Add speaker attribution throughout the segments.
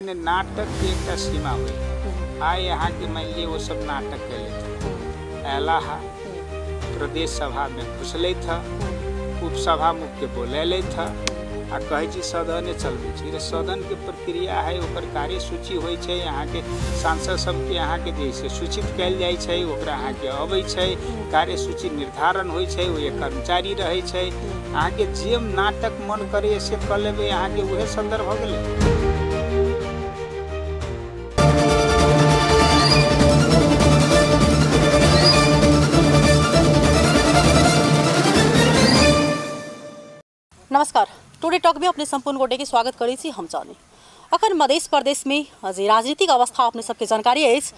Speaker 1: नाटक के एकटा सीमा होइ। आइ अहाँके मानि लिअ ओ सब नाटक केलथि, अयला हा प्रदेश सभा में घुसलथि ह, उपसभामुख के बोलेलथि ह आ कहै छी सदने चलबै छी। रे सदन के प्रक्रिया है, ओकर कार्यसूची होइ छै, अहाँके सांसद सबके अहाँके जे से सूचित कयल जाइ छै, ओकरा अहाँके अबै छै, कार्यसूची निर्धारण होइ छै, ओहि कर्मचारी रहै छै। अहाँके जे नाटक मन करैए से कऽ लेबै, अहाँके उहे सन्दर्भ भऽ गेलै।
Speaker 2: नमस्कार, टुडे टॉक में अपने संपूर्ण गोटे के स्वागत करै छी। हम जानी अखन मध्य प्रदेश में जे राजनीतिक अवस्था अपने सबके जानकारी अछि,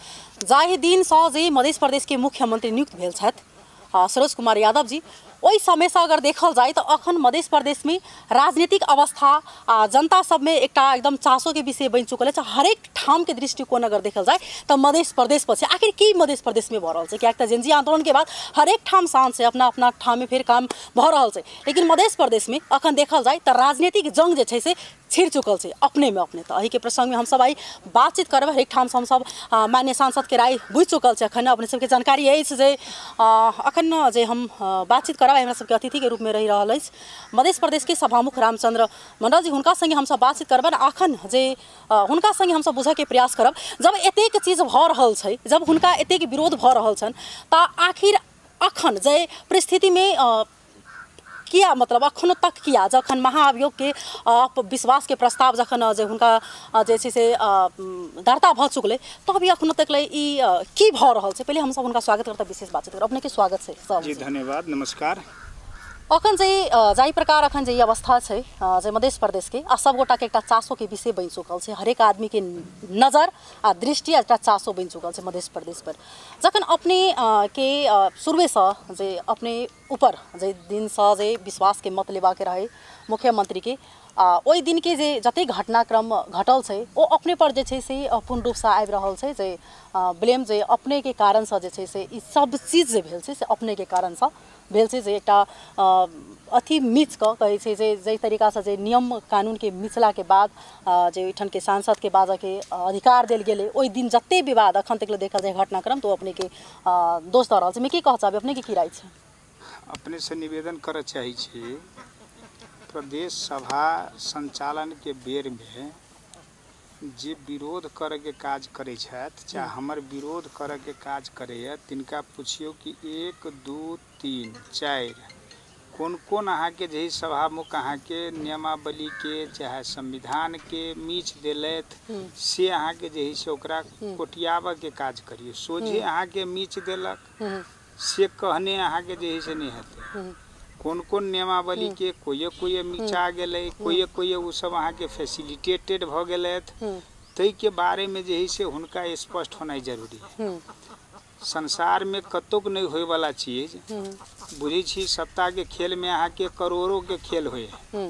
Speaker 2: जाहि दिनसँ जे मध्य प्रदेश के मुख्यमंत्री नियुक्त भेल छथि सरोज कुमार यादव जी, ओहि समयसँ अगर देखल जाय तो अखन मध्य प्रदेश में राजनीतिक अवस्था आ जनता सब में एकटा एकदम चासो के विषय बनि चुकल अछि। हरेक ठाम के दृष्टिकोण अगर देखल जाय तो मध्य प्रदेश पर आखिर की मध्य प्रदेश में भऽ रहल छै, कियाक तऽ जेनजी आंदोलन के बाद हरेक ठाम शांत छै, अपना अपना ठाम में फेर काम भऽ रहल छै, लेकिन मध्य प्रदेश में अखन देखल जाय तऽ राजनीतिक जंग जे छै से छिड़ चुकल छै अपने में अपने। तऽ एहिके प्रसंग में हमसब आइ बातचीत करब। हरेक ठामसँ हमसब मान्य सांसद के राय बुझि चुकल छै। अखन अपने सबके जानकारी अछि जे अखन जे हम बातचीत करब हमरा सबके अतिथि के रूप में रहि रहल अछि मध्य प्रदेश के सभामुख रामचंद्र मंडल जी, हुनका संगे हमसब बातचीत करब। अखन जे हुनका संगे हमसब बुझऽ के प्रयास करब, जब एतेक चीज भऽ रहल छै, जब हुनका एतेक विरोध भऽ रहल छनि, तऽ आखिर अखन जे परिस्थिति में किया, मतलब अखनो तक किया जखन महाअभियोग के विश्वास के प्रस्ताव जखन जे हुनका जे छै से दर्ता भऽ चुकलै, तब अखनो तक ले ई की भऽ रहल छै। पहिले हमसब हुनका स्वागत करता, विशेष बातचीत करब। अपने के स्वागत छै सर
Speaker 1: जी। धन्यवाद, नमस्कार।
Speaker 2: अखन जे जाहि प्रकार अखन जे अवस्था छै जे मध्य प्रदेश के आ सब गोटा के एकटा चासो के विषय बनि चुकल छै, हरेक आदमी के नजर आ दृष्टि एकटा चासो बनि चुकल छै मध्य प्रदेश पर। जखन अपने के शुरुएसँ जे अपने ऊपर जे दिनसँ जे विश्वास के मत लेबाके रहे मुख्यमंत्री के, ओहि दिन के जे जतेक घटनाक्रम घटल छै ओ अपने पर जे छै से पूर्ण रूपसँ आबि रहल छै, जे ब्लेम जे अपने के कारणसँ जे छै से ई सब चीज जे भेल छै से अपने के कारणसँ भेल छै। जे एकटा अथी मिच कऽ कहै छै जे जाहि तरीकासँ जे नियम कानूनके मिचलाके बाद जे ओहिठामके सांसदके बाजऽके अधिकार देल गेलै, ओहि दिन जतेक विवाद अखन तक देखल जाय घटनाक्रम, तऽ ओ अपनेके दोष दऽ रहल छै। की कहऽ चाहबै, अपनेके की राय छै?
Speaker 1: अपनेसँ निवेदन करऽ चाहै छी, प्रदेश सभा संचालन के बेर में जे विरोध करे के काज करै छथि, चाहे हमर विरोध करे के काज करैए, तिनका पुछियौ कि 1 2 3 4 कोन कोन अहाँके जे सभामुख अहाँके नियमावली के चाहे संविधान के मीच देलथि, से अहाँके जे से ओकरा कोटियाबऽ के काज करियौ। सोझे अहाँके मीच देलक से कहने अहाँके जे से नहि हेतै। कोन कोन नियमावली के कोइए कोइए मिचा गेलै, कोइए कोइए ओ सब अहाँके फैसिलिटेटेड भऽ गेलथि, ताहिके बारेमे जे है से हुनका स्पष्ट होनाइ जरूरी है। संसार में कतौक नहि होइवला चीज बुझै छी, सत्ताके खेलमे अहाँके करोड़ोके खेल होइ है।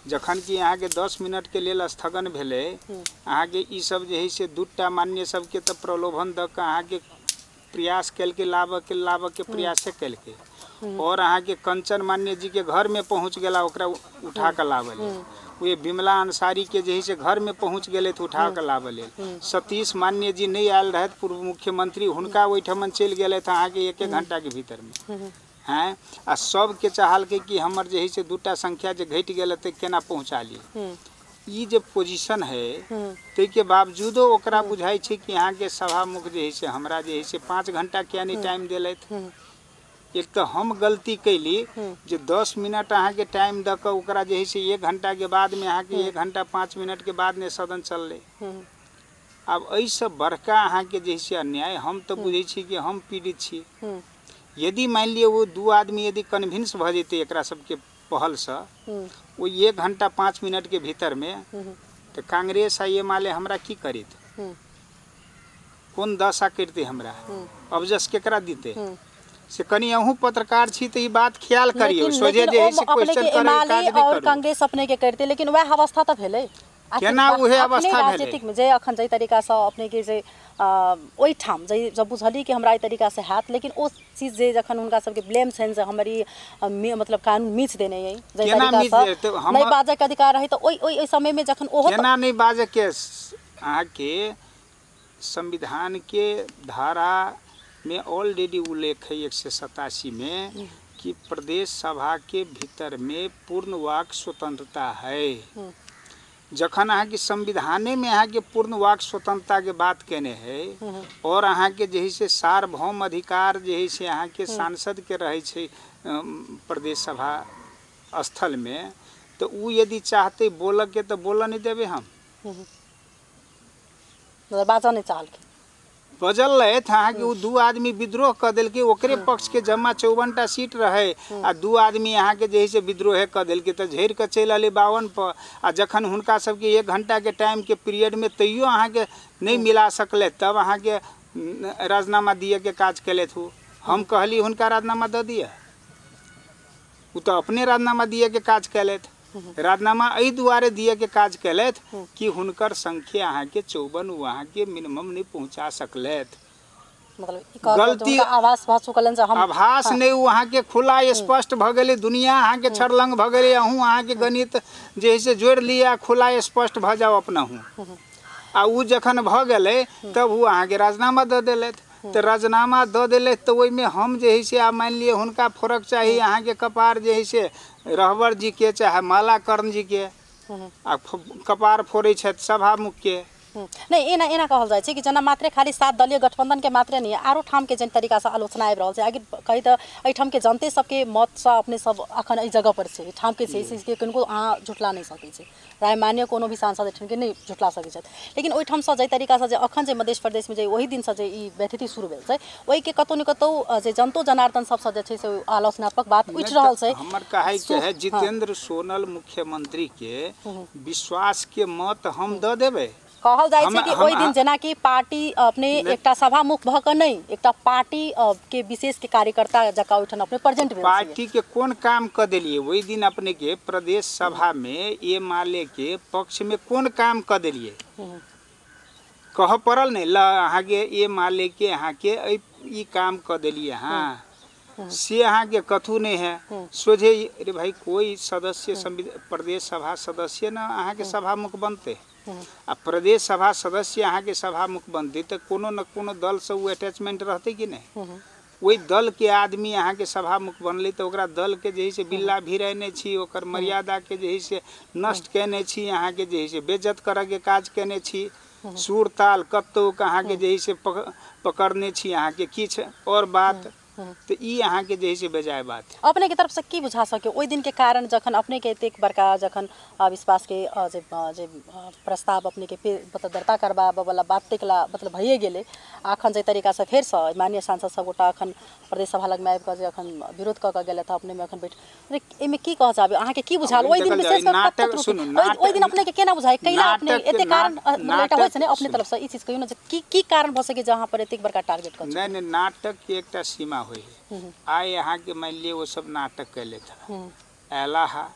Speaker 1: जखन कि अहाँके 10 मिनटके लेल स्थगन भेलै, अहाँके ई सब जे है से 2टा मान्य सबके तऽ प्रलोभन दऽ कऽ अहाँके प्रयास केलकै, लाबऽके प्रयासे केलकै, और अहाँके कंचन मान्य जी के घर में पहुँच गेला, ओकरा उठा कऽ लाबऽ लेल। वे विमला अंसारी के जे है से घर में पहुँच गेलै तऽ उठा कऽ लाबऽ लेल। सतीश मान्य जी नहि आयल रहथि पूर्व मुख्यमंत्री, हुनका ओहिठमन चलि गेलथि अहाँके 1 घंटा के भीतर में। हैं आ सबके चाहलकै कि हमर जे है से 2टा संख्या जे घटि गेल तऽ केना पहुँचा ली। ई जे पोजिशन है ताहिके बावजूदो ओकरा बुझाइ छै कि अहाँके सभामुख जे है से हमरा जे है से 5 घंटा किया नहि टाइम देलथि। एक तऽ हम गलती कैली जे 10 मिनट अहाँके टाइम दऽ कऽ ओकरा जे है से 1 घंटा के बाद में अहाँके 1 घंटा 5 मिनट के बाद ने सदन चललै। आब एहिसँ बड़का अहाँके जे है से अन्याय हम तऽ बुझै छी कि हम पीड़ित छी। यदि मानि लिअ ओ 2 आदमी यदि कन्विंस भऽ जेतै एकरा सबके पहलसँ, ओ 1 घंटा 5 मिनट के भीतर में, तऽ कांग्रेस आ एमाले हमरा की करित, कोन दशा करितै, हमरा अबजस केकरा दितै, से कनि अहूँ पत्रकार छी तऽ ई बात ख्याल करियौ। सोझे जे है से क्वेश्चन करे काज नहि
Speaker 2: करू। कांग्रेस अपने के करते, लेकिन वएह अवस्था तऽ भेलै।
Speaker 1: केना उहे अवस्था भेलै
Speaker 2: राजनीतिक में जे अखन जाहि तरीका से अपने के जे ओहिठाम जे जब बुझली कि हमरा एहि तरीका से हैत, लेकिन ओ चीज जे जखन हुनका सबके ब्लेम छनि जे हमर ई मतलब कानून मीच देने अइ, जाहि तरीका से नहि बाजऽ के अधिकार रहे, तऽ ओहि ओहि समय में जखन ओहो
Speaker 1: केना नहि बाजऽ के, अहाँके संविधान के धारा में ऑलरेडी उल्लेख है 187 में कि प्रदेश सभा के भीतर में पूर्ण वाक स्वतंत्रता है। जखन अहाँके संविधाने में अहाँके पूर्ण वाक स्वतंत्रता के बात केने है और अहाँके जे है से सार्वभौम अधिकार जे है से अहाँके सांसद के रहै छै प्रदेश सभा स्थल में, तो उ यदि चाहते बोलऽ के तो बोलऽ नहीं देबै हम।
Speaker 2: बाजऽ नहीं चाहलखिन,
Speaker 1: बजल रहथि अहाँके ओ 2 आदमी विद्रोह कऽ देलकै, ओकरे पक्ष के जमा 54 टा सीट रहे आ 2 आदमी अहाँके जे है से विद्रोहे कऽ देलकै, तऽ झड़ि कऽ चलि अयलै 52 पर। आ जखन हुनका सबके 1 घंटा के टाइम के पीरियड में तैयो अहाँके नहि मिला सकलै, तब अहाँके राजीनामा दिअ के काज केलथि ओ। हम कहली हुनका राजीनामा दऽ दिअ, ओ तऽ अपने राजीनामा दिअ के काज केलथि। राजीनामा एहि दुआरे दिअ के काज केलथि कि हुनकर संख्या अहाँके 54 ओ अहाँके मिनिमम नहीं पहुँचा सकलथि।
Speaker 2: मतलब गलती आभास भऽ चुकल हम
Speaker 1: आभास नहीं, ओ अहाँके खुला स्पष्ट भऽ गेलै, दुनिया अहाँके छड़लंग भऽ गेलै, अहूँ अहाँके गणित जे है से जोड़ि लिअ, खुला स्पष्ट भऽ जाउ अपनहूँ। आ ओ जखन भऽ गेलै तब ओ अहाँके राजीनामा दऽ देलथि। तऽ राजीनामा दऽ देलथि तऽ ओहिमे हम जे है से आब मानि लिअ हुनका फोड़क चाही अहाँके कपार जे है से रहबर जी के चाहे माला कर्ण जी के, आ कपार फोड़ै छथि सभामुख के।
Speaker 2: नहीं एना एना कहल जाइ छै कि जेना मात्रे खाली 7 दलीय गठबंधन के मात्रे नहीं, आरो ठाम के जन तरीका से आलोचना आबि रहल छै। आगे कही तऽ एहिठाम के जनते सबके मतसँ अपने सब अखन एहि जगह पर छै, एहिठाम के छै से किनको अहाँ झुटला नहि सकै छै, राय मान्य कोनो भी सांसद एहिठाम के नहि झुटला सकै छथि। लेकिन ओहिठामसँ जाहि तरीकासँ जे अखन जे मध्य प्रदेशमे जे ओहि दिनसँ जे ई व्यथिति शुरू भेल छै, ओहिके कतहु ने कतहु जे जनतो जनार्दन सबसँ जे छै से आलोचनात्मक बात उठि रहल छै।
Speaker 1: हमर कहै के है जितेंद्र सोनल मुख्यमंत्री के विश्वास के मत हम दऽ देबै।
Speaker 2: कहल जाइ छै कि ओहि दिन जेनाकि पार्टी अपने एकटा सभामुख भऽ कऽ नहि, एकटा पार्टी के विशेष के कार्यकर्ता जकाँ ओहिठाम अपने प्रेजेंट भेल।
Speaker 1: पार्टी के कोन काम कऽ देलियै ओहि दिन अपने के प्रदेश सभा में ए माले के पक्ष में कोन काम कऽ देलियै कहऽ पड़ल नहि। ल अहाँके ए माले के अहाँके ई काम कऽ देलियै अहाँ, से अहाँके कथू नहीं है। सोझे अरे भाई कोई सदस्य प्रदेश सभा सदस्य न अहाँके सभामुख बनते, आ प्रदेश सभा सदस्य अहाँके सभामुख बनतै तऽ कोनो न कोनो दलसँ ओ अटैचमेंट रहतै कि नहि। ओहि दलके आदमी अहाँके सभामुख बनलै तऽ ओकरा दलके जे है से बिल्ला भिरेने छी, ओकर मर्यादाके जे है से नष्ट केने छी, अहाँके जे है से बेइज्जत करऽके काज केने छी, सुर ताल कतहु अहाँके जे है से पकड़ने छी अहाँके किछु आओर बात, तो ई अहाँके जे है से बेजाय बात।
Speaker 2: अपने के तरफ से की बुझा सके ओहि दिन के कारण जखन अपने के एतेक बड़का जखन विश्वास के जे जे प्रस्ताव अपने के मतलब दर्ता करबाबऽ वाला बात तकला मतलब भइए गेलै, अखन जे तरीका से फेरसँ माननीय सांसद सबगोटा अखन प्रदेश सभा लगमे आबि कऽ जे अखन विरोध कऽ कऽ गेलथि अपनेमे अखन बैठ, एहिमे की कहऽ चाहबै अहाँके की बुझायल ओहि दिन विशेष ओहि दिन अपने के केना बुझाय कैला अपने एते कारण एकटा होइ छै ने अपने तरफ से ई चीज कहियौ ने जे की की कारण भऽ सकै जहाँ पर एतेक बड़का टारगेट कऽ।
Speaker 1: नहीं नहीं, नाटक के एकटा सीमा होइ है। आइ अहाँके मानि लिअ ओ सब नाटक केलथि हँ, अयला हा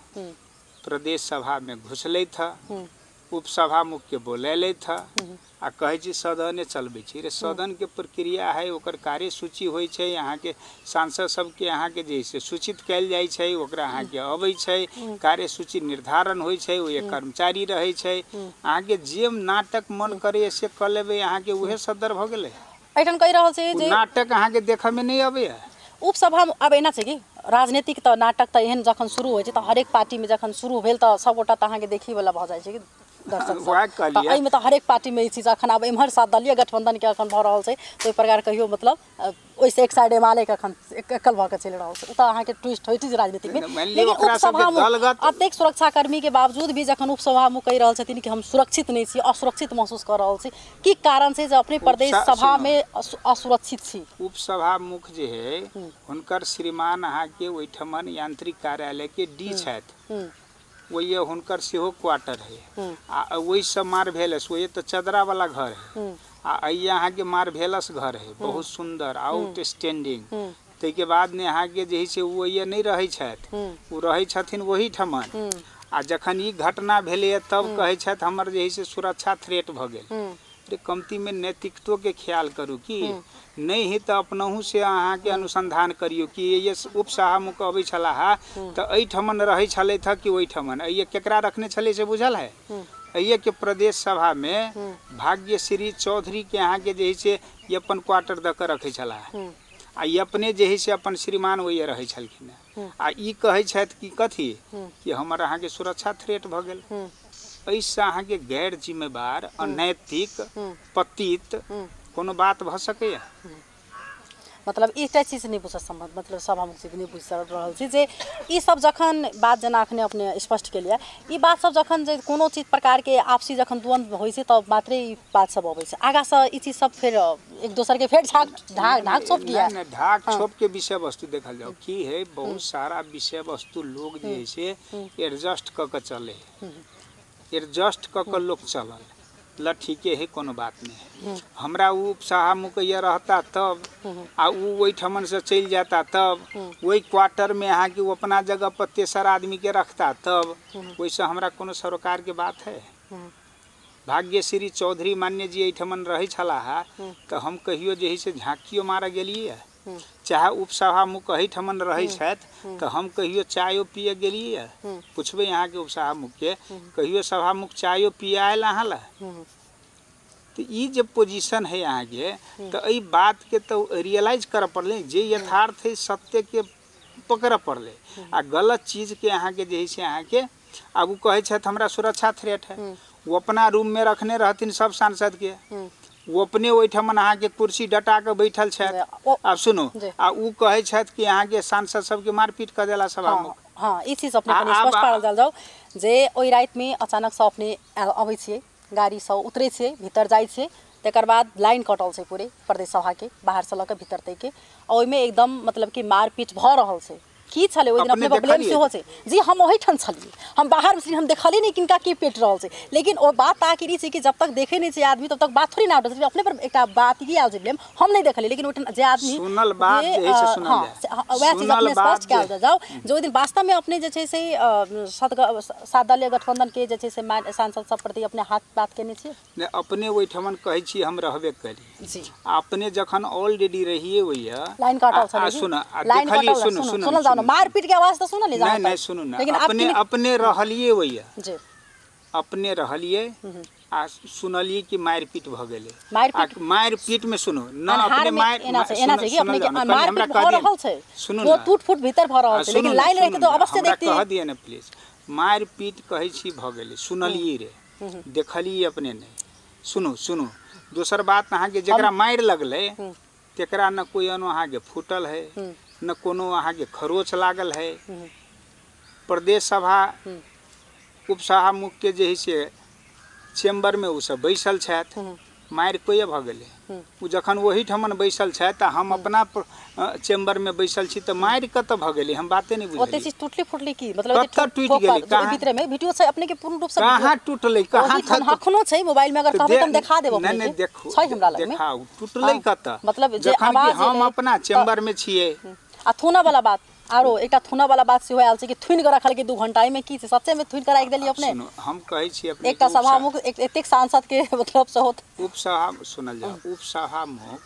Speaker 1: प्रदेश सभा में घुसलथि हँ, उपसभामुख के बोलेलथि हँ आ कहै छी सदने चलबै छी। रे सदन के प्रक्रिया है, ओकर कार्यसूची होइ छै, अहाँके सांसद सबके अहाँके जे से सूचित कयल जाइ छै, ओकरा अहाँके अबै छै, कार्यसूची निर्धारण होइ छै, ओहि कर्मचारी रहै छै। अहाँके जे नाटक मन करैए से कऽ लेबै, अहाँके उहे सदर भऽ गेलै।
Speaker 2: एहिठाम कहि रहल छै जे
Speaker 1: नाटक अहाँके देखऽ में नहि अबैए।
Speaker 2: उपसभा आब एना छै कि राजनीतिक तऽ नाटक तऽ एहन जखन शुरू होइ छै तऽ हरेक पार्टीमे जखन शुरू भेल तऽ सबगोटा तऽ अहाँके देखीवला भऽ जाइ छै कि दर्शक सब। एहिमे तऽ हरेक पार्टीमे ई चीज अखन आब एम्हर 7 दलीय गठबंधनके अखन भऽ रहल छै, तऽ ओहि प्रकार कहियो मतलब ओहिसँ एक साइड एमाले के अखन एकल भऽ कऽ चलि रहल छै, ओ तऽ अहाँके ट्विस्ट होइत छै राजनीतिकमे। लेकिन उपसभामुख अतेक सुरक्षाकर्मीके बावजूद भी जखन उपसभामुख कहि रहल छथिन कि हम सुरक्षित नहि छी, असुरक्षित महसूस कऽ रहल छी, की कारण छै जे अपने प्रदेश सभामे असुरक्षित छी?
Speaker 1: उपसभामुख जे है हुनकर श्रीमान अहाँके ओहिठमन यांत्रिक कार्यालय के डी छथि, वही हुनकर सेहो क्वार्टर है आ ओहिसँ मार भेलस, वही तऽ चदरा वाला घर है आ अहाँ के मार्वेलस घर है, बहुत सुंदर आउटस्टैंडिंग। ताहिके बाद ने अहाँके जे है से ओ ओहिए नहि रहै छथि, ओ रहै छथिन ओहिठमन। आ जखन ई घटना भेलैए तब कहै छथि हमर जे है से सुरक्षा थ्रेट भऽ गेल। अरे कमतीमे नैतिकतो के ख्याल करू कि नहि है तऽ अपनहु से अहाँके अनुसंधान करियौ कि ये उपसभामुख अबै छलाह तऽ एहिठमन रहै छलथि हँ कि ओहिठमन। एहि केकरा रखने छलै से बुझल है? एहिए के प्रदेश सभा में भाग्यश्री चौधरी के अहाँके जे है से ई अपन क्वार्टर दऽ कऽ रखै छलाह आ ई अपने जे है से अपन श्रीमान ओहिए रहै छलखिन हेँ। आ ई कहै छथि कि कथी कि हमर अहाँके सुरक्षा थ्रेट भऽ गेल। एहिसँ अहाँके गैर जिम्मेवार, अनैतिक, पतित कोनो बात भऽ सकैए?
Speaker 2: मतलब एकटा चीज नहि बुझ सम्बन्ध, मतलब सब हम नहि बुझि रहल छी जे ई सब जखन बात जेना अखने अपने स्पष्ट केलियै, ई बात सब जखन जे कोनो चीज प्रकारके आपसी जखन द्वन्द्व होइ छै तब मात्रे ई बात सब अबै छै। आगासँ ई चीज सब फेर एक दोसरके फेर झाक ढाक ढाक छोप किया?
Speaker 1: नहि, ढाक छोप के विषय वस्तु देखल जाओ की है। बहुत सारा विषय वस्तु लोग जे है से एडजस्ट कऽ के चले है, एडजस्ट कऽ के लोग चलल ल ठीके है, कोनो बात नहीं है। हमरा उ उपसभामुख रहता तब आ उ ओहिठमन से चलि जाता तब ओहि क्वार्टर में अहाँके ओ अपना जगह पर तेसर आदमी के रखता तब ओहिसँ हमरा कोनो सरोकार के बात है? भाग्यश्री चौधरी मान्य जी एहिठमन रहै छलाह तऽ हम कहियो जे है से झाँकियो मारऽ गेलियै? चाहे उपसभामुख एहिठमन रहै छथि तऽ हम कहियो चायो पिए गेलियै? पुछबै अहाँके उपसभामुखके, कहियो सभामुख चायो पिए आयल अहाँ लए? तऽ ई जे पोजीशन है अहाँके, तऽ एहि बातके तऽ रियलाइज करऽ पड़लै जे यथार्थ है, सत्यके पकड़ऽ पड़लै आ गलत चीजके अहाँके जे है से अहाँके आब ओ कहै छथि हमरा सुरक्षा थ्रेट है। ओ अपना रूममे रखने रहथिन सब सांसदके, ओ अपने ओहिठमन अहाँके कुर्सी डटा कऽ बैठल छथि। आब सुनू, आ ओ कहै छथि कि अहाँके सांसद सबके मारपीट कऽ देला सभामुख।
Speaker 2: हँ, ई चीज अपने कनि स्पष्ट पारल जाल जाउ जे ओहि रातिमे अचानकसँ अपने अबै छियै, गाड़ीसँ उतरै छियै, भीतर जाइ छियै, तकर बाद लाइन कटल छै पूरे प्रदेश सभाके बाहरसँ लऽ कऽ भीतर तकके, आ ओहिमे एकदम मतलब कि मारपीट भऽ रहल छै। की छलै ओहि दिन?
Speaker 1: अपने
Speaker 2: अपने पर ब्लेम
Speaker 1: देखलियै?
Speaker 2: सेहो छै जी। हम ओहिठाम छलियै, हम बाहरमे छलियै, हम देखलियै नहि किनका के पीट रहल छै। लेकिन ओ बात आखिर ई छै कि जब तक देखै नहि छै आदमी तब तक बात थोड़ी ना उठै छै। अपने पर एकटा बात ई आयल छै ब्लेम, हम नहि देखलियै, लेकिन ओहिठाम जे आदमी
Speaker 1: सुनल बात जे है से सुनल
Speaker 2: हँ,
Speaker 1: जाय।
Speaker 2: से, हँ, वएह चीज
Speaker 1: सुनल
Speaker 2: अपने
Speaker 1: बात
Speaker 2: स्पष्ट कयल
Speaker 1: जे
Speaker 2: जाउ जे ओहि दिन वास्तवमे अपने जे छै से सात दलीय गठबंधन के जे छै से सांसद सब प्रति अपने हाथ बात केने छियै?
Speaker 1: नहि, अपने ओहिठमन कहै छी हम रहबे करी। आ अपने जखन ऑलरेडी रहिए ओहिए
Speaker 2: लाइन कटल छलै जी।
Speaker 1: सुन, आ
Speaker 2: लाइन
Speaker 1: देखलियै,
Speaker 2: कटल,
Speaker 1: सुनू
Speaker 2: सुनू,
Speaker 1: सुनू
Speaker 2: सुनल जाउ ने,
Speaker 1: सुनू।
Speaker 2: मारपीट के आवाज तऽ सुनल
Speaker 1: नहि
Speaker 2: जहाँ
Speaker 1: नहि
Speaker 2: तक।
Speaker 1: सुनू ने,
Speaker 2: लेकिन आब
Speaker 1: अपने अपने रहलियै ओहिए, अपने रहलियै आ सुनलियै कि मारिपीट भऽ गेलै।
Speaker 2: मारिपीट
Speaker 1: आ मारिपीट में सुनू न,
Speaker 2: अन्हार
Speaker 1: अपने
Speaker 2: में
Speaker 1: मारि
Speaker 2: एना छै, एना छै कि
Speaker 1: सुनल
Speaker 2: अपने के
Speaker 1: जाउ ने, कनि हमरा
Speaker 2: मारपीट
Speaker 1: कह
Speaker 2: भऽ
Speaker 1: दिअ
Speaker 2: रहल
Speaker 1: ने।
Speaker 2: छै,
Speaker 1: सुनू
Speaker 2: वो
Speaker 1: ने।
Speaker 2: टूट फूट भीतर भऽ रहल
Speaker 1: आ
Speaker 2: छै,
Speaker 1: सुनू
Speaker 2: लेकिन
Speaker 1: ने,
Speaker 2: लाइन
Speaker 1: सुनू
Speaker 2: रहितै तऽ
Speaker 1: ने,
Speaker 2: अवश्य
Speaker 1: हमरा
Speaker 2: देखती।
Speaker 1: कह दिअ ने प्लीज। मारिपीट कहै छी भऽ गेलै, सुनलियै रे, देखलियै अपने नहि। सुनू सुनू, दोसर बात अहाँके जकरा मारि लगलै तेकरा न कोइ अनो अहाँके फूटल है, न कोनो अहाँके खरोच लागल है। प्रदेश सभा उपसभामुख के जे है से चैम्बर में ओ सब बैसल छथि, मारि कोइ भऽ गेलै। ओ जखन ओहिठमन बैसल छथि तऽ हम अपना चैम्बर में बैसल छी, तऽ मारि कतऽ भऽ गेलै? हम बाते नहि
Speaker 2: ओते
Speaker 1: बुझलियै।
Speaker 2: चीज टूटली फूटली की मतलब
Speaker 1: कतऽ टूटि गेलै? कहाँ?
Speaker 2: भीतर में वीडियो छै अपने के पूर्ण रूप से।
Speaker 1: कहाँ टूटलै? कहाँ?
Speaker 2: ओहिठाम अखनो छै मोबाइल में, अगर
Speaker 1: तऽ
Speaker 2: कहबै तऽ हम देखा देब
Speaker 1: नहि
Speaker 2: अपने
Speaker 1: नहि
Speaker 2: के।
Speaker 1: देखू,
Speaker 2: छै हमरा लग में।
Speaker 1: देखाउ, टूटलै
Speaker 2: हँ,
Speaker 1: कतऽ?
Speaker 2: मतलब जे
Speaker 1: जखन कि
Speaker 2: आवाज
Speaker 1: हम
Speaker 2: एलै
Speaker 1: अपना चैम्बर में छियै।
Speaker 2: आ थूना वाला बात, आरो एकटा थूना वाला बात सेहो आयल छै कि थुनि कऽ रखल के 2 घंटा। एहिमे की छै? सच्चे में थुनि कऽ राखि देलियै अपने?
Speaker 1: सुनू, हम कहै छी अपने
Speaker 2: एकटा सभामुख एतेक सांसद के मतलब सेहो
Speaker 1: उपसभा, सुनल जाउ, उपसभामुख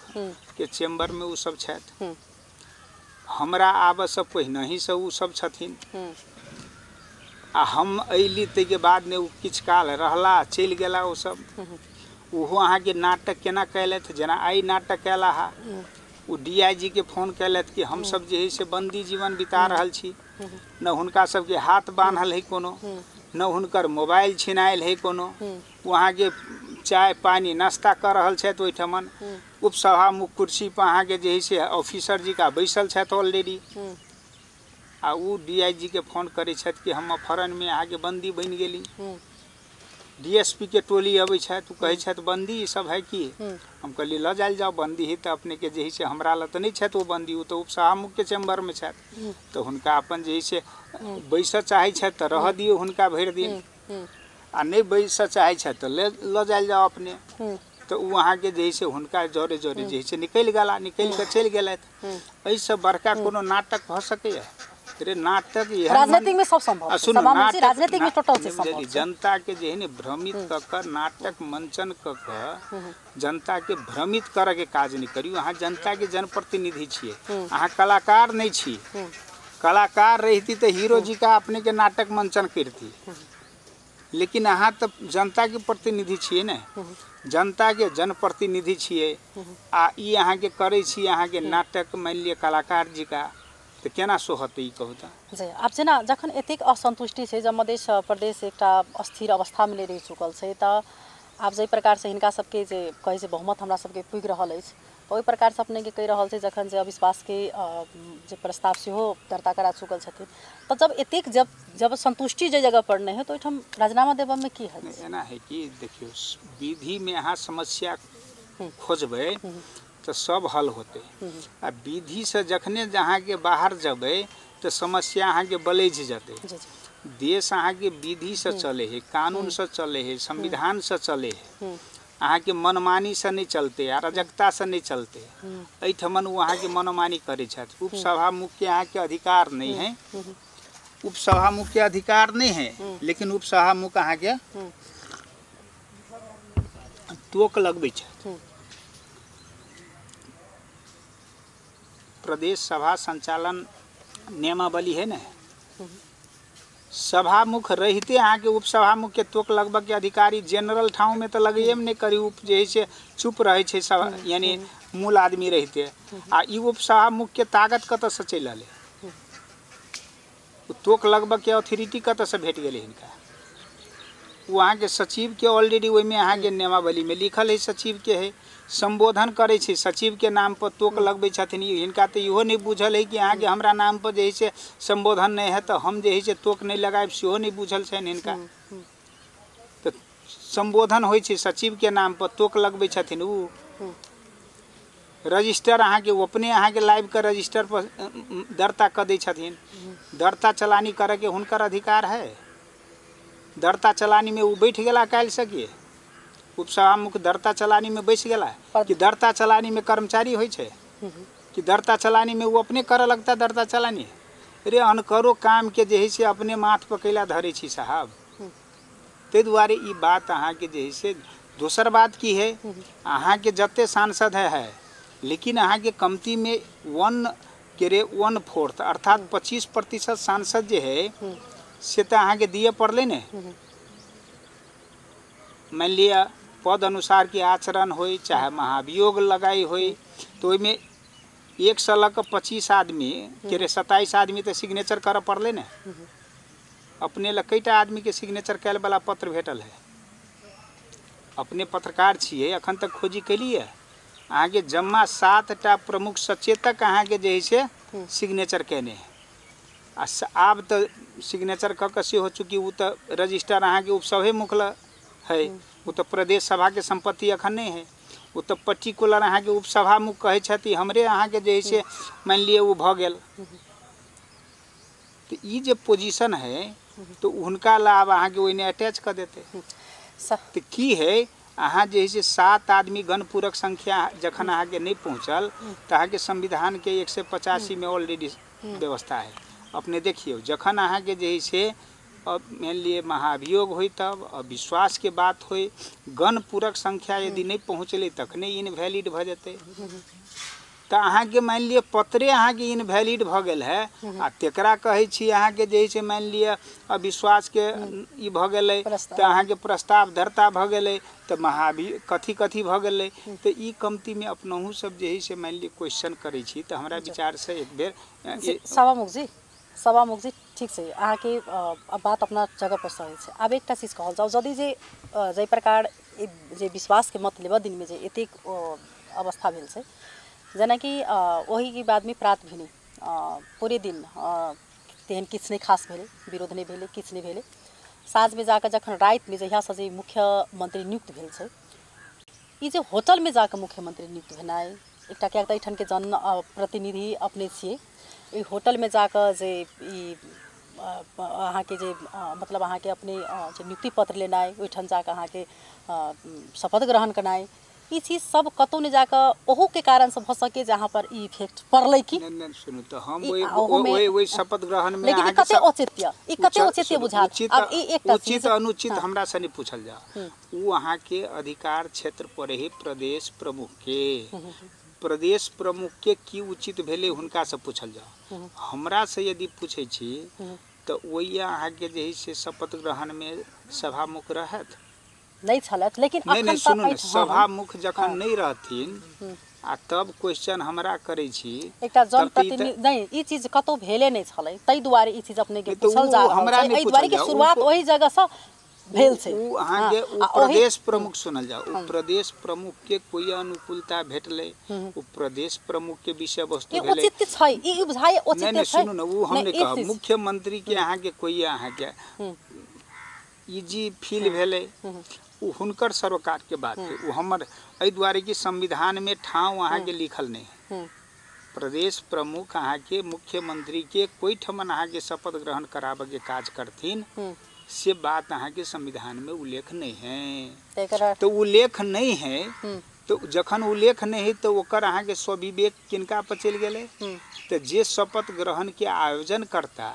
Speaker 1: के चैम्बर में ओ सब छथि। हमरा आबऽसँ पहिनहिसँ ओ सब छथिन आ हम अयली ताहिके बाद ने ओ किछु काल रहला, चलि गेला ओ सब। ओहो अहाँके नाटक केना कयलथि, जेना आइ नाटक कयला हा। ओ डीआईजी के फोन कयलथि कि हमसब जे है से बंदी जीवन बिता रहल छी। न हुनका सबके हाथ बान्हल है कोनो, न हुनकर मोबाइल छिनायल है कोनो। ओ अहाँके चाय पानी नाश्ता कऽ रहल छथि ओहिठमन। उपसभामुख कुर्सी पर अहाँके जे है से ऑफिसर जी का बैसल छथि ऑलरेडी आ ओ डीआईजी के फोन करै छथि कि हम अपहरणमे अहाँके बंदी बनि गेली। डीएसपी के टोली अबै छथि, ओ कहै छथि बंदी ई सब है की? हम कहली लऽ जायल जाओ, बंदी ही तऽ अपने के जे है से हमरा लग तऽ नहि छथि ओ बंदी, ओ तऽ उपसभामुख के चैम्बर में छथि। तऽ हुनका अपन जे है से बैसऽ चाहै छथि तऽ रहऽ दियौ हुनका भरि दिन आ नहि बैसऽ चाहै छथि तऽ ले लऽ जायल जाओ अपने। तऽ ओ अहाँके जे है से हुनका जरे जरे जे है से निकलि गेला, निकलि कऽ चलि गेलथि। एहिसँ बड़का कोनो नाटक भऽ सकैए? रे नाटक
Speaker 2: राजनीतिक में सब संभव छै, राजनीतिक में टोटल चीज संभव छै।
Speaker 1: जनता के जे है ने भ्रमित कऽ कऽ नाटक मंचन कऽ कऽ जनता के भ्रमित करऽ के काज नहि करियौ। अहाँ जनता के जनप्रतिनिधि छियै, अहाँ कलाकार नहि छी। कलाकार रहिती तऽ हीरो जी का अपने के नाटक मंचन करती, लेकिन अहाँ तऽ जनता के प्रतिनिधि छियै ने, जनता के जनप्रतिनिधि छियै आ ई अहाँके करै छी अहाँके नाटक मानि लिअ कलाकार जी का, तऽ केना सोहतै ई कहू तऽ?
Speaker 2: जी आब जेना जखन एतेक असन्तुष्टि छै, जब मधेश प्रदेश एकटा अस्थिर अवस्थामे नहि रहि चुकल छै, तऽ आब जाहि प्रकारसँ हिनका सबके जे कहै छै बहुमत हमरा सबके पुगि रहल अछि, तऽ ओहि प्रकारसँ अपनेके कहि रहल छै जखन जे अविश्वासके जे प्रस्ताव सेहो दर्ता करा चुकल छथिन, तऽ जब एतेक जब जब संतुष्टि जे जगह पर नहि है तऽ ओहिठाम राजीनामा देबऽमे की है?
Speaker 1: एना है कि देखियौ विधिमे अहाँ समस्या खोजबै तऽ सब हल होतै, आ विधिसँ जखने अहाँके बाहर जेबै तऽ समस्या अहाँके बलझि जेतै। देश अहाँके विधिसँ चलै है, कानूनसँ चलै है, संविधानसँ चलै है, अहाँके मनमानीसँ नहि चलतै, अराजकतासँ नहि चलतै। एहिठमन ओ अहाँके मनमानी करै छथि। उपसभामुखके अहाँके अधिकार नहि है, उपसभामुखके अधिकार नहि है, लेकिन उपसभामुख अहाँके टोक लगबै छथि। प्रदेश सभा संचालन नियमावली है ने, सभामुख रहिते अहाँके उपसभामुख के टोक लगबऽ के अधिकारी जनरल ठाँव में तऽ लगैए में नहि करी, उप जे है से चुप रहै छै सब, यानी मूल आदमी रहिते। आ ई उपसभामुख के ताकत कतऽसँ चलि रहलै? टोक लगबऽ के अथॉरिटी कतऽसँ भेट गेलै हिनका? ओ अहाँके सचिव के ऑलरेडी ओहिमे अहाँके नियमावली में लिखल है, सचिव के है, संबोधन करै छै सचिव के नाम पर टोक लगबै छथिन। हिनका तऽ इहो नहि बुझल है कि अहाँके हमरा नाम पर जे है से संबोधन नहि है तऽ हम जे है से टोक नहि लगायब, सेहो नहि बुझल छनि हिनका। तऽ संबोधन होइ छै सचिव के नाम पर, टोक लगबै छथिन। ओ रजिस्टर अहाँके अपने अहाँके लाइव के रजिस्टर पर दर्ता कऽ दै छथिन। दर्ता चलानी करऽके हुनकर अधिकार है। दर्ता चलानी में ओ बैठ गेला काल्हि सकिए, उपसभामुख दर्ता चलानी में बैस गेला कि दर्ता चलानी में कर्मचारी होइ छै कि दर्ता चलानी में वो अपने करऽ लगता दर्ता चलानी? रे अनकरो काम के जे है से अपने माथ पर कैला धरै छी साहब। ताहि दुआरे ई बात अहाँके जे है से। दोसर बात की है, अहाँके जते सांसद है लेकिन अहाँके कमती में 1/4 अर्थात 25% सांसद जे है से तऽ अहाँके दिए पड़लै ने। मानि लिअ पद अनुसार के आचरण होइ चाहे महाभियोग लगाई होइ, तऽ ओहिमे 1 से लऽ कऽ 25 आदमी के रे 27 आदमी तऽ सिग्नेचर करऽ पड़लै ने। अपने लग कईटा आदमी के सिग्नेचर कैल वाला पत्र भेटल है? अपने पत्रकार छियै, अखन तक खोजी केलियै? अहाँके जम्मा 7टा प्रमुख सचेतक अहाँके जे है से सिग्नेचर केने है। आ आब तऽ सिग्नेचर कऽ कऽ सेहो चूँकि ओ तऽ रजिस्टर अहाँके उपसभे मुख लग है, ओ तऽ प्रदेश सभाके सम्पत्ति अखन नहि है। ओ तऽ पर्टिकुलर अहाँके उपसभामुख कहै छथि हमरे अहाँके जे है से मानि लिअ ओ भऽ गेल। तऽ ई जे पोजिशन है तऽ हुनका ला आब अहाँके ओहिने अटैच कऽ देतै। तऽ की है अहाँ जे है से 7 आदमी गणपूरक संख्या जखन अहाँके नहि पहुँचल तऽ अहाँके संविधानके 185 में ऑलरेडी व्यवस्था है। अपने देखियौ जखन अहाँके जे है से अब मानि लिअ महाभियोग होइ तब अविश्वास के बात होइ, गणपूरक संख्या यदि नहि पहुँचलै तखने इनवैलिड भऽ जेतै। तऽ अहाँके मानि लिअ पत्रे अहाँके इनवैलिड भऽ गेल है आ तेकरा कहै छी अहाँके जे है से मानि लिअ अविश्वासके ई भऽ गेलै तऽ अहाँके प्रस्ताव धर्ता भऽ गेलै तऽ महाभि कथी कथी भऽ गेलै। तऽ ई कमतीमे अपनहु सब जे है से मानि लिअ क्वेश्चन करै छी। तऽ हमरा विचारसँ एक बेर
Speaker 2: सभामुख जी ठीक छै, अहाँके बात अपना जगह पर सही छै। आब एकटा चीज कहल जाउ, यदि जे जाहि प्रकार जे विश्वासके मत लेबऽ दिनमे जे एतेक अवस्था भेल छै, जेनाकि ओहिके बादमे प्रात भेलै पूरे दिन तेहन किछु नहि खास भेलै, विरोध नहि भेलै, किछु नहि भेलै। साँझमे जाकऽ जखन रातिमे जहियासँ जे मुख्यमंत्री नियुक्त भेल छै, ई जे होटलमे जाकऽ मुख्यमंत्री नियुक्त भेनाइ एकटा, किएक तऽ एहिठामके जन प्रतिनिधि अपने छियै, एहि होटलमे जाकऽ जे ई अहाँके जे मतलब अहाँके अपने जे नियुक्ति पत्र लेनाइ, ओहिठाम जाकऽ अहाँके शपथ ग्रहण केनाइ, ई चीज सब कतौ नहि जाकऽ ओहू के कारण से भऽ सके जहाँ पर ई इफेक्ट पड़लै कि
Speaker 1: नहीं सुनू तऽ हम ओहि ओहि शपथ ग्रहण में
Speaker 2: लेकिन कते औचित्य ई कते औचित्य बुझाल। अब ई एकटा
Speaker 1: उचित अनुचित हमरा से नहीं पूछल जाओ, उ अहाँ के अधिकार क्षेत्र पर ही प्रदेश प्रमुख के प्रदेश प्रमुख के की उचित भेलै हुनका से पूछल जाओ। हमरा से यदि पूछै छी तऽ ओहि अहाँके जे से शपथ ग्रहण में सभामुख रहत
Speaker 2: नहीं छलथि, लेकिन
Speaker 1: नहीं सुनू ने, सभामुख जखन नहीं रहथिन आ तब क्वेश्चन हमरा करै छी
Speaker 2: एकटा जनप्रतिनिधि नहीं, ई चीज कतौ भेले नहीं छलै, ताहि दुआरे ई चीज अपने के पूछल जा रहल छै। एहि दुआरे के शुरुआत ओहि जगह से भेल छै।
Speaker 1: उ अहाँके उ प्रदेश प्रमुख सुनल जाओ, उ प्रदेश प्रमुख के कोई अनुकूलता भेटलै, उ प्रदेश प्रमुख के विषय वस्तु भेलै,
Speaker 2: उचित छै ई बुझाइ उचित छै।
Speaker 1: नहीं सुनू ने, उ हम नहीं कहब। मुख्यमंत्री के अहाँके कोई अहाँके इजी फील भेलै, उ हुनकर सरोकार के बात है, उ हमर एहि दुआरे कि संविधान में ठाँव अहाँके लिखल नहीं है। प्रदेश प्रमुख अहाँके मुख्यमंत्री के कोई ठमन अहाँके शपथ ग्रहण कराबे के काज करथिन से बात अहाँके संविधान में उल्लेख नहीं है। तो उल्लेख नहीं है तो जखन उल्लेख नहीं है तो ओकर अहाँके स्वविवेक किनका पर चलि गेलै, तो जे शपथ ग्रहण के आयोजन करता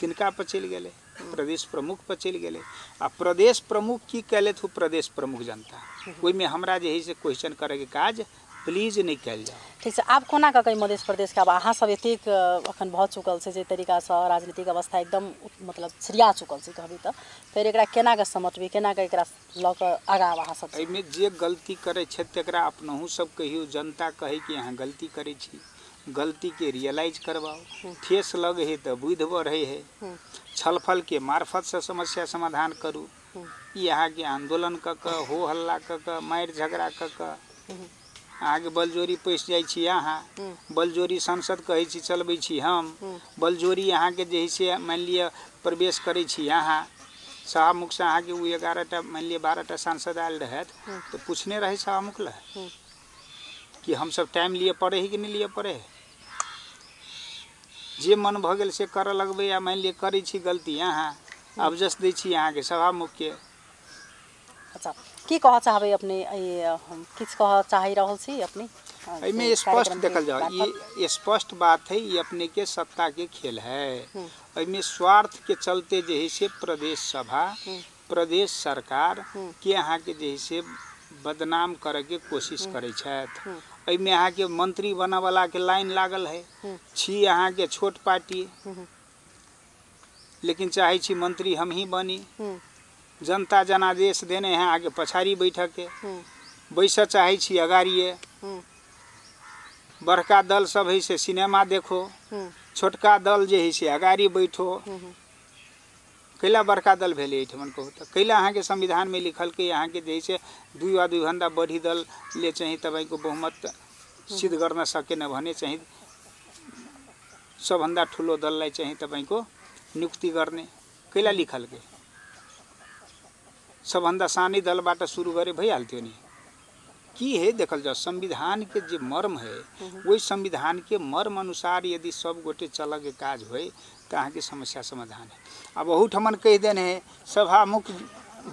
Speaker 1: तिनका पर चलि गेलै, प्रदेश प्रमुख पर चलि गेलै। आ प्रदेश प्रमुख की कैलथि ओ प्रदेश प्रमुख जनता, ओहिमे हमरा जे है से क्वेश्चन करैके काज प्लीज नहीं कैल जाओ।
Speaker 2: ठीक छै, आब कोना कऽ मध्य प्रदेशके आब अहाँ सब एतेक अखन भऽ चुकल छै जे तरीकासँ राजनीतिक अवस्था एकदम मतलब छिड़िया चुकल छै कहबी तऽ फेर एकरा केना कऽ समेटबै, केना कऽ एकरा लऽ कऽ आगाँ अहाँ सब?
Speaker 1: एहिमे जे गलती करै छै तकरा अपनहु सब कहियौ, जनता कहै कि अहाँ गलती करै छी, गलती के रियलाइज करवाओ, ठेस लगे है तऽ बुद्धि बढ़े है, छलफल के मार्फत से समस्या समाधान करू। ई अहाँके आंदोलन कऽ कऽ हो हल्ला कऽ कऽ मारि झगड़ा कऽ कऽ अहाँके बलजोरी पैसि जाइ छी, अहाँ बलजोरी संसद कहै छी चलबै छी हम, बलजोरी अहाँके जे है से मानि लिअ प्रवेश करै छी अहाँ। सभामुखसँ अहाँके ओ 11टा मानि लिअ 12टा सांसद आयल रहथि तऽ पूछने रहै सभामुख लए कि हमसब टाइम लिअ पड़ै है कि नहि लिअ पड़ै है, जे मन भऽ गेल से करऽ लगबै आ मानि लिअ करै छी गलती अहाँ, अबजस दै छी अहाँके सभामुखके।
Speaker 2: अच्छा, की कहऽ चाहबै अपने, किछु कहऽ चाहि रहल छी अपने?
Speaker 1: एहिमे स्पष्ट देखल जाओ, ये स्पष्ट बात है, ये अपने के सत्ता के खेल है। एहिमे स्वार्थ के चलते जे है से प्रदेश सभा प्रदेश सरकार के अहाँके जे है से बदनाम करे के कोशिश करै छथि। एहिमे अहाँके मंत्री बनऽवला के लाइन लागल है, छी अहाँके छोट पार्टी लेकिन चाहै छी मंत्री हम ही बनी, जनता जनादेश देने है आगे पछाड़ी बैठक के, बैसऽ चाहै छी अगाड़िए, बड़का दल सब है से सिनेमा देखो, छोटका दल जे है से अगाड़ी बैठो। कैला बड़का दल भेलै एहिठमन कहू तऽ? कैला अहाँके संविधानमे लिखल कि अहाँके जे है से दुई वा दुईभन्दा बढी दलले चाहिँ तपाईँको बहुमत सिद्ध गर्न सकेन भने चाहिँ सबभन्दा ठुलो दललाई चाहिँ तपाईँको नियुक्ति गर्ने, कैला लिखल के? सबभन्दा सानै दलबाट सुरु गरे भइहाल्थ्यो नि। की है देखल जाओ, संविधान के जे मर्म है वही संविधान के मर्म अनुसार यदि सब गोटे चलऽ के काज होय तऽ अहाँके समस्या समाधान है। अब ओहूठमन कहि देने है सभामुख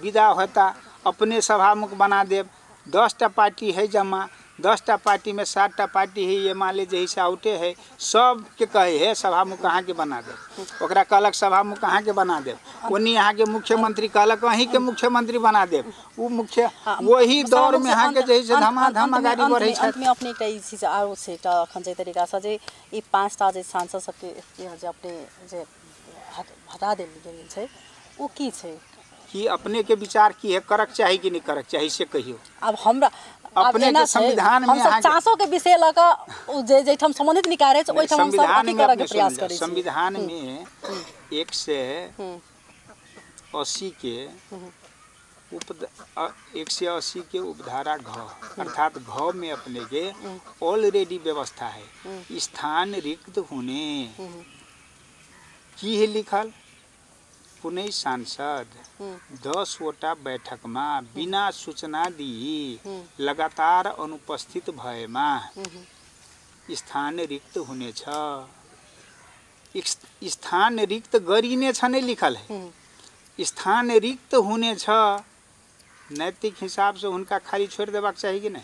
Speaker 1: विदा होता अपने सभामुख बना देब, 10टा पार्टी है जमा, 10टा पार्टी में 7टा पार्टी है ये माले जे से आउटे है, सबके कहे है सभामुख अहाँके बना देब, ओकरा कहलक सभामुख अहाँके बना देब, ओनी अहाँके मुख्यमंत्री कहलक अहीँके मुख्यमंत्री बना देब, ओ मुख्य वही दौर में अहाँके जे है धमाधम अगाडि बढ़ै छै।
Speaker 2: अंतमे अपने एकटा ई चीज आरो छै एकटा अखन जे तरीकासँ जे ई 5टा जे सांसद सबके जे अपने जे हटा देल गेल छै ओ की छै?
Speaker 1: कि अपने के विचार की है, करक चाही कि नहीं करक चाही से कहियो।
Speaker 2: अब हमरा
Speaker 1: अपने के संविधान में
Speaker 2: हम चासो के विषय ल क जे जैठाम संबंधित निकाय रहै छै ओइठाम हम सब अथी करऽ के प्रयास करै छी।
Speaker 1: संविधान में 180 के उप 180 के उपधारा घ अर्थात घ में अपने के ऑलरेडी व्यवस्था है स्थान रिक्त होने की है लिखल, कुनै सांसद 10वटा बैठकमा बिना सूचना दिई लगातार अनुपस्थित भएमा स्थान रिक्त हुनेछ। स्थान रिक्त गरिनेछ नै लिखल है, स्थान रिक्त हुनेछ। नैतिक हिसाबसँ हुनका खाली छोड़ि देबाक चाही कि नहि?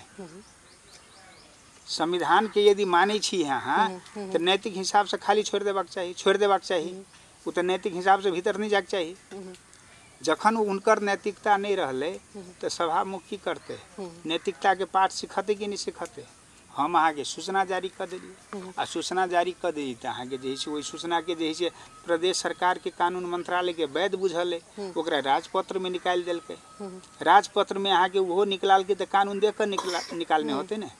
Speaker 1: संविधानके यदि मानै छी अहाँ तऽ नैतिक हिसाबसँ खाली छोड़ि देबाक चाही, छोड़ि देबाक चाही। ओ तऽ नैतिक हिसाबसँ भीतर नहि जायके चाही। जखन हुनकर नैतिकता नहि रहलै तऽ सभामुख की करतै? नैतिकताके पाठ सिखतै कि नहि सिखतै? हम अहाँके सूचना जारी कऽ देलियै आ सूचना जारी कऽ देलियै तऽ अहाँके जे है से ओहि सूचनाके जे है से प्रदेश सरकारके कानून मंत्रालयके वैध बुझल है, ओकरा राजपत्रमे निकालि देलकै। राजपत्रमे अहाँके ओहो निकलालकै तऽ कानून देख कऽ निकालने होतै ने।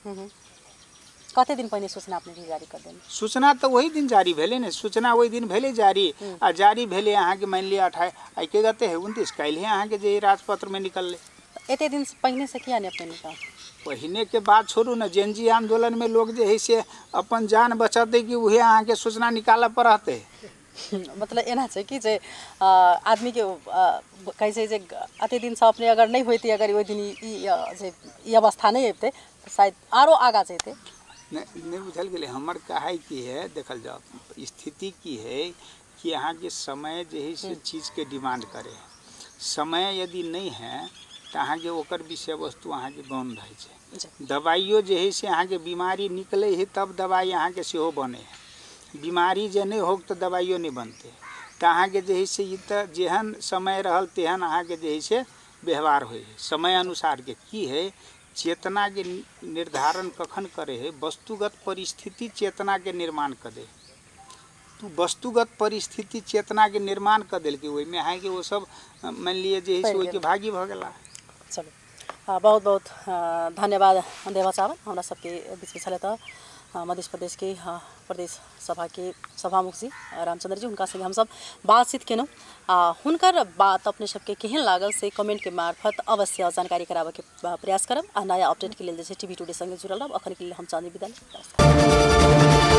Speaker 2: कते दिन पहिने सूचना अपने जारी कर देने?
Speaker 1: सूचना तऽ ओही दिन जारी भेलै ने, सूचना ओहि दिन भेलै जारी आ जारी भेलै अहाँके मानि लिअ 28 आइ के गते है 29 काल्हि अहाँके जे राजपत्रमे निकललै।
Speaker 2: एते दिन पहिने से किया नहि अपने निकाल?
Speaker 1: पहिने के बात छोड़ू ने, जेनजी आंदोलन में लोग जे है से अपन जान बचतै कि उहे अहाँके सूचना निकालऽ पड़तै।
Speaker 2: मतलब एना छै कि जे आदमी के कहै छै जे अते दिनसँ अपने अगर नहि होइतै, अगर ओहि दिन ई जे ई अवस्था नहि अबितै तऽ शायद आरो आगाँ जैतै।
Speaker 1: नहीं बुझल गेलै। हमर कहै की है, देखल जाओ स्थिति की है कि अहाँके समय जे है से चीजके डिमांड करे है। समय यदि नहीं है तऽ अहाँके ओकर विषय वस्तु अहाँके गौण रहै छै। दवाइयो जे है से अहाँके बीमारी निकलै है तब दवाइ अहाँके सेहो बनै है, बीमारी जे नहि होग तऽ दवाइयो नहि बनतै। तऽ अहाँके जे है से ई तऽ जेहन समय रहल तेहन अहाँके जे है से व्यवहार होइ है। समय अनुसारके की है, चेतना के निर्धारण कखन करे है? वस्तुगत परिस्थिति चेतना के निर्माण कर दे। तू वस्तुगत परिस्थिति चेतना के निर्माण कर देलकै, ओहिमे अहाँके ओ सब मानि लिअ जे है से ओहिके भागी भऽ गेला।
Speaker 2: चलू, बहुत बहुत धन्यवाद देवा चावल। हमरा सबके बीचमे छलै तऽ मध्य प्रदेश के प्रदेश सभा के सभामुख जी रामचंद्र जी, हुनका संगे हमसब बातचीत केलहुँ आ हुनकर बात अपने सबके केहन लागल से कमेंट के मार्फत अवश्य जानकारी कराबऽके प्रयास करब आ नया अपडेट के लेल जे छै टीवी टुडे संगे जुड़ल रहब। अखन के लेल हम चाँदी विदा। नमस्कार।